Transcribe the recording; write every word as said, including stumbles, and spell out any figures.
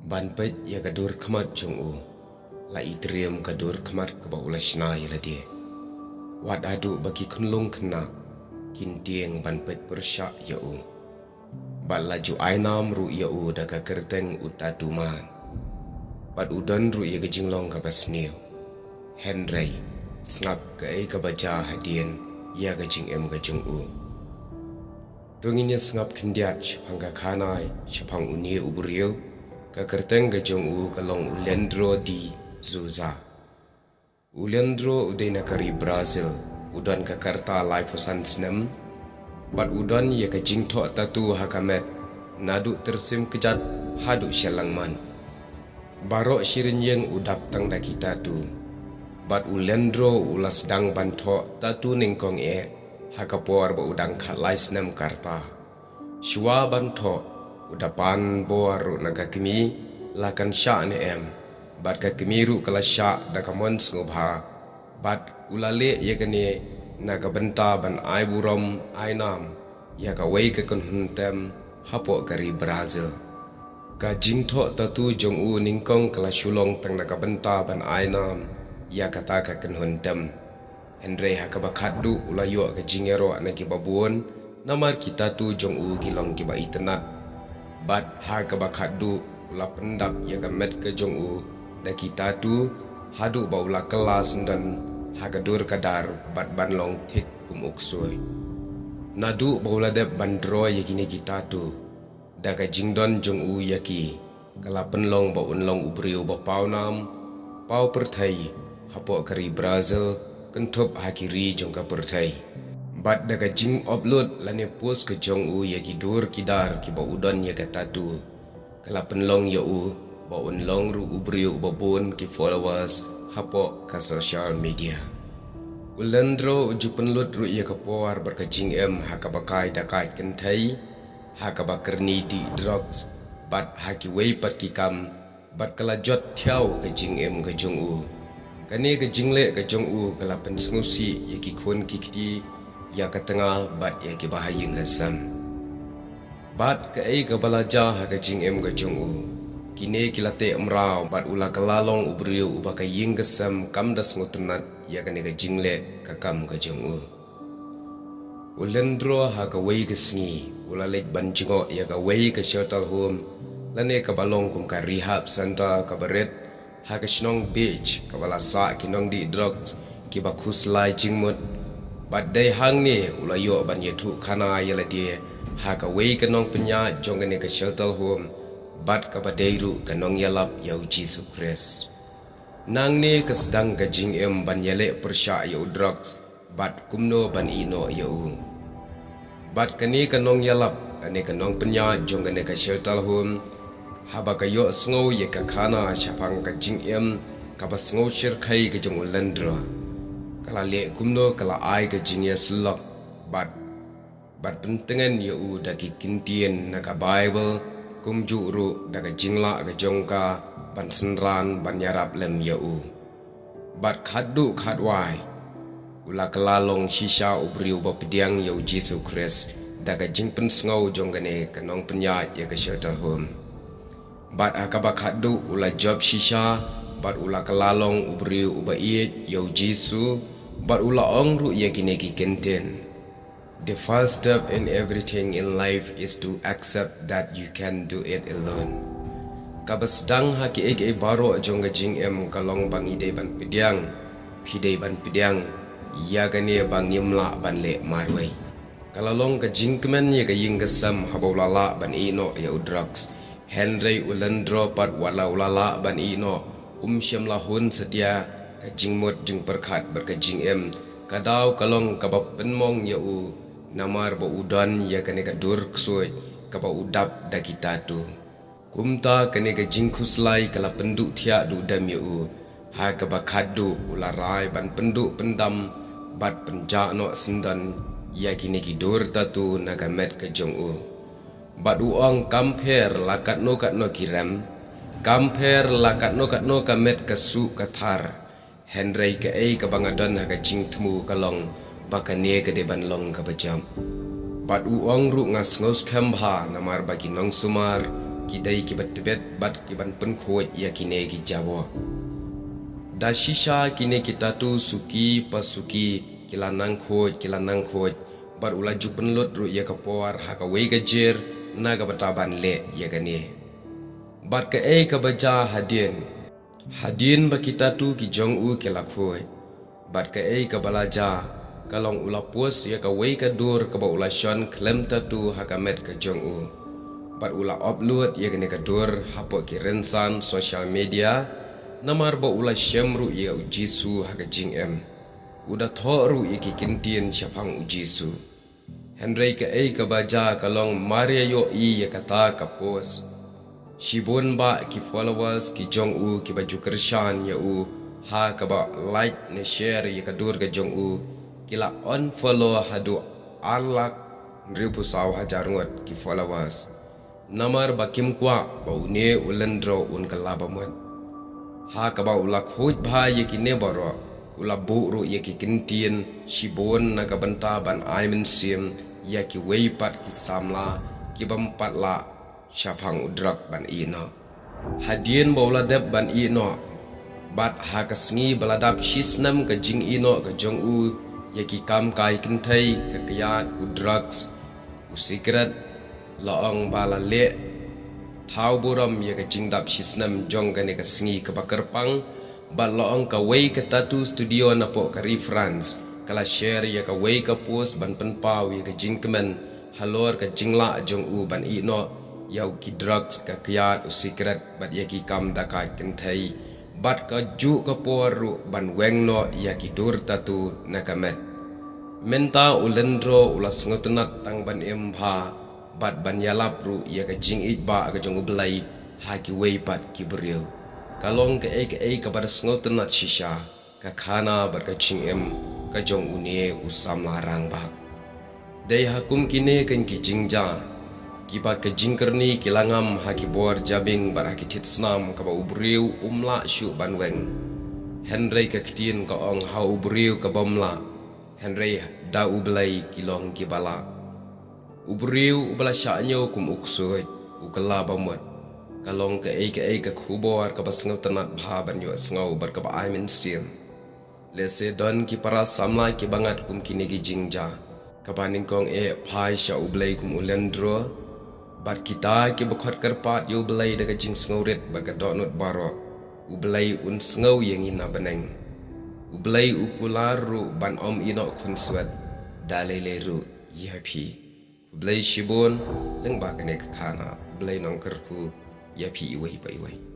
Ban peit ïa ka dur khmat jong u, la i triem ka dur khmat kaba u la shna ïa lade. Wat haduh ba ki khunlung khynnah kin tieng ban peit pyrshah ïa u. Bad la ju ai nam ruh ïa u da ka kyrteng u Tatuman. Bad u don ruh ïa ka jinglong kaba sniew. Hynrei, sngap kaei kaba jia hadien ïa ka jingim ka jong u. To ngin ïa sngap khyndiat shaphang ka khana shaphang une u briew, ka kyrteng ka jong u ka long u Leandro de Souza. U Leandro u dei na ka ri Brazil, u don ka rta laiphew san snem, bad u don ïa ka jingthoh tatu ha ka met, naduh tyrsim kjat haduh sha lyndet. Baroh shi rynïeng u dap tang da ki tatu. Bad u Leandro u la sdang ban thoh tatu nyngkong eh, ha ka por ba u dang khatlai snem ka rta. Shuwa ban thoh, u da pan bor ruh na ka kmie, la kan shah ne em. Bad ka kmie ruh ka la shah da ka mon sngewbha. Bad u la leh ïa kane na ka bynta ban ai burom ai nam ïa kawei ka kynhun tem hapoh ka ri Brazil. Ka jingthoh tatu jong u nyngkong ka la shu long tang na ka bynta ban ai nam ïa kata ka kynhun tem. Hynrei ha kaba khatduh u la ïoh ka jingïaroh na kiba bun, namar ki tatu jong u ki long kiba itynnad. Bad ha kaba khatduh u la pyndap ïa ka met ka jong u da ki tatu, haduh ba u la kylla syndon ha ka dur ka dar bad ban long thik kum u ksuid. Naduh ba u la dep ban draw ïa kine ki tatu, da ka jingdon jong u ïa ki, ka la pynlong ba un long u briew ba paw nam, paw pyrthei, hapoh ka ri Brazil, kynthup ha ki ri jong ka pyrthei. Bad da ka jingupload lane post ka jong u ïa ki dur ki dar kiba u don ïa ka tatu, ka la pynlong ïa u ba un long ruh u briew uba bun ki followers hapoh ka social media. U Leandro u ju pynlut ruh ïa ka por bad ka jingim ha kaba kai da kai kynthei, ha kaba kyrni dih drugs, bad ha kiwei pat ki kam, bad ka la jot thiaw ka jingim ka jong u. Kane ka jingleh ka jong u ka la pynsngewsih ïa ki khun ki kti, ïa ka tnga bad ïa kiba ha ïing ha sem. Bad kaei kaba la jia ha ka jingim ka jong u, kine ki la teh mraw bad u la kylla long u briew uba ka ïing ka sem kam da sngewtynnad ïa kane ka jingleh ka kam ka jong u. U Leandro ha kawei ka sngi u la leit ban jngoh ïa kawei ka shelter home, lane kaba long kum ka rehab center kaba rit, ha ka shnong Beach kaba la sah ki nongdih drugs kiba khuslai jingmut. Bad dei hangne u la ïoh ban ïathuh khana ïa lade ha kawei ka nongpynïaid jong kane ka shelter home, bad kaba dei ruh ka nongïalap ïa u Jisu Khrist. Nangne ka sdang ka jingim ban ïaleh pyrshah ïa u drugs, bad kumno ban ïehnoh ïa u. Bad kane ka nongïalap, kane ka nongpynïaid jong kane ka shelter home, haba ka ïohsngew ïa ka khana shaphang ka jingim kaba sngewshyrkhei ka jong u Leandro, ka la leh kumno ka la ai ka jingïasyllok, bad, bad pyntngen ïa u da ki kyntien na ka Baibl, kumjuh ruh da ka jinglah ka jong ka ban synran ban ïarap lem ïa u. Bad khatduh khatwai, u la kylla long shisha u briew ba pdiang ïa u Jisu Khrist, da ka jingpynsngew jong kane ka nongpynïaid ïa ka shelter home. Bad ha kaba khatduh u la jop shisha, bad u la kylla long u briew uba ïeit ïa u Jisu, bad u la ong ruh ïa kine ki kyntien. The first step in everything in life is to accept that you can do it alone. Kaba sdang ha kiei kiei baroh jong ka jingim ka long ba ngi dei ban pdiang, phi dei ban pdiang, ïa kane ba ngim lah ban leh marwei. Ka la long ka jingkmen ïa ka ïing ka sem haba u la lah ban ïehnoh ïa u drugs. Hynrei u Leandro pat wat la u la lah ban ïehnoh, um shym la hun satia ka jingmut jingpyrkhat bad ka jingim, ka daw ka long kaba pynmong ïa u, namar ba u don ïa kane ka dur ksuid kaba u dap da ki tatu. Kumta kane ka jingkhuslai ka la pynduh thiah duh dem ïa u, ha kaba khatduh u la rai ban pynduh pyndam bad pynjah noh syndon ïa kine ki dur tatu na ka met ka jong u. Bad u ong kam pher la katno katno ki rem, kam pher la katno katno ka met ka suh ka thar. Hynrei kaei kaba nga don ha ka jingthmu ka long ba kane ka dei ban long kaba jop. Bad u ong ruh nga sngewskhem bha namar ba ki nongsumar ki dei kiba tbit bad ki ban pynkhuid ïa kine ki jaboh. Da shisha kine ki tattoo suki pa suki ki la nang khuid, ki la nang khuid, bad u la ju pynlut ruh ïa ka por ha kawei ka jer na ka bynta ban leh ïa kane. Bad kaei kaba jia hadien, hadien ba ki tattoo ki jong u ki la khuid, bad kaei kaba la jia ka long u la post ïa kawei ka dur kaba u la shon khlem tattoo ha ka met ka jong u. Bad u la upload ïa kane ka dur hapoh ki rynsan social media, namar ba u la shem ruh ïa u Jisu ha ka jingim. U da thoh ruh ïa ki kyntien shaphang u Jisu. Hynrei kaei kaba jia ka long mar ïa ïohi ïa kata ka post, shibun bah ki followers ki jong u kiba ju kyrshan ïa u ha kaba like ne share ïa ka dur ka jong u, ki la unfollow haduh ar lak hynriewphew saw hajar ngut ki followers. Namar ba kim kwah ba une u Lendro un kylla ba mut. Ha kaba u la khuid bha ïa kine baroh, u la buh ruh ïa ki kyntien shibun na ka bynta ban ai mynsiem ïa kiwei pat ki samla ki bym pat lah shaphang u drok ban ïeh noh. Hadien ba u la dep ban ïeh noh, bad ha ka sngi ba la dap shi snem ka jingïeh noh ka jong u ïa ki kam kai kynthei, ka kyiad, u drugs, u sikret, la ong ba la leh thaw burom ïa ka jingdap shi snem jong kane ka sngi kaba kyrpang. Bad la ong kawei ka tattoo studio napoh ka ri France ka la share ïa kawei ka post ban pynpaw ïa ka jingkmen halor ka jinglah jong u ban ïeh noh ïa u ki drugs, ka kyiad, u sikret bad ïa ki kam da kai kynthei. Bad ka juh ka por ruh ban weng noh ïa ki dur tattoo na ka met. Mynta u Lendro u la sngewtynnat tang ban im bha bad ban ïalap ruh ïa ka jingïeit-bah ka jong u Blei ha kiwei pat ki briew. Ka long kaei kaei kaba da sngewtynnat shisha ka khana bad ka jingim ka jong une u samla rangbah. Dei ha kum kine kein ki jingjia kiba ka jingkyrni ki la ngam ha ki bor jabieng bad ha ki thied snam kaba u briew um lah shuh ban weng. Hynrei ka ktien ka ong, ha u briew ka bym lah, hynrei da u Blei ki long kiba lah. U briew uba la shah ñiew kum u ksuid u kylla ba mut. Ka long kaei kaei ka khubor kaba sngewtynnat bha ban ïohsngew bad kaba ai mynsiem. Lehse don ki para samla kiba ngat kum kine ki jingjia, kaba nyngkong eh phai sha u Blei kum u Lendro. Bad kita kiba khot kyrpad ïa u Blei da ka jingsngewrit bad ka dohnud baroh, u Blei un sngew ïa ngi na bneng. U Blei u kular ruh ban ym ïeh noh khunswet da lei lei ruh ïa phi. Khublei shibun lyngba kane ka khana. U Blei nongkyrkhu ïa phi iwei pa iwei.